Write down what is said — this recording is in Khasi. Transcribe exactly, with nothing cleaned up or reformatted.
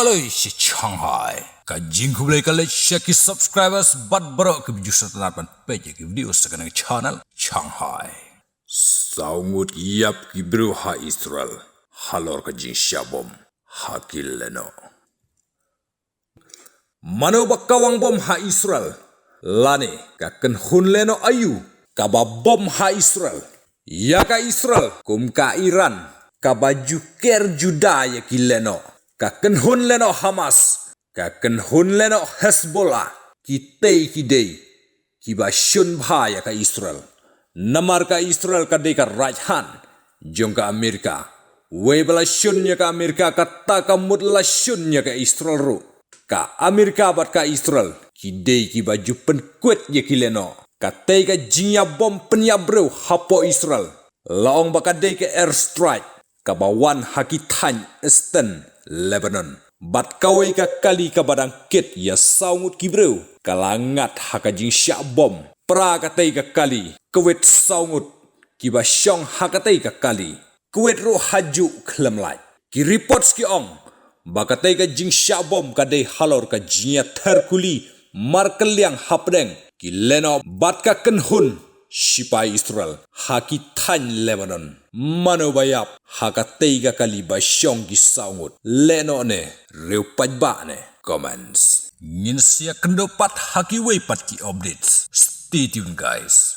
Khublei sha Shanghai. Ka jingkhublei ka leit sha ki subscribers bad baroh kiba ju sngewtynnat ban peit ïa ki video sha kane ka channel Shanghai. Saw ngut ïap ki briew ha Israel halor ka jingshah bom ha ki lehnoh. Mano ba kawang bom ha Israel? Lane ka kynhun lehnoh aïu kaba bom ha Israel? Ïa ka Israel kum ka Iran kaba ju ker ju da ïa ki lehnoh, ka kynhun lehnoh Hamas, ka kynhun lehnoh Hezbollah, kitei ki dei kiba shun bha ïa ka Israel. Namar ka Israel ka dei ka raidhan jong ka Amerika. Wei ba la shun ïa ka Amerika, kata ka mut la shun ïa ka Israel ruh. Ka Amerika bad ka Israel ki dei kiba ju pynkwit ïa ki lehnoh. Katei ka jingïabom pynïap briew hapoh Israel, la ong ba ka dei ka airstrike kaba wan ha ki thaiñ Eastern Lebanon. Bad kawei ka kali kaba dang kit ïa saw ngut ki briew ka la ngat ha ka jingshah bom. Pra katei ka kali, kwit saw ngut kiba shong ha katei ka kali, kwit ruh ha juh khlem lait. Ki reports ki ong ba katei ka jingshah bom ka dei halor ka jingïather kuli markylliang hapdeng ki lehnoh bad ka kynhun shipai Israel ha ki thaiñ Lebanon. Mano ba ïap ha katei ka kali ba shong ki saw ngut? Lehnoh ne riew paidbah ne? Comments. Ngin sa ïakynduh pat ha kiwei pat ki updates. Stay tuned, guys.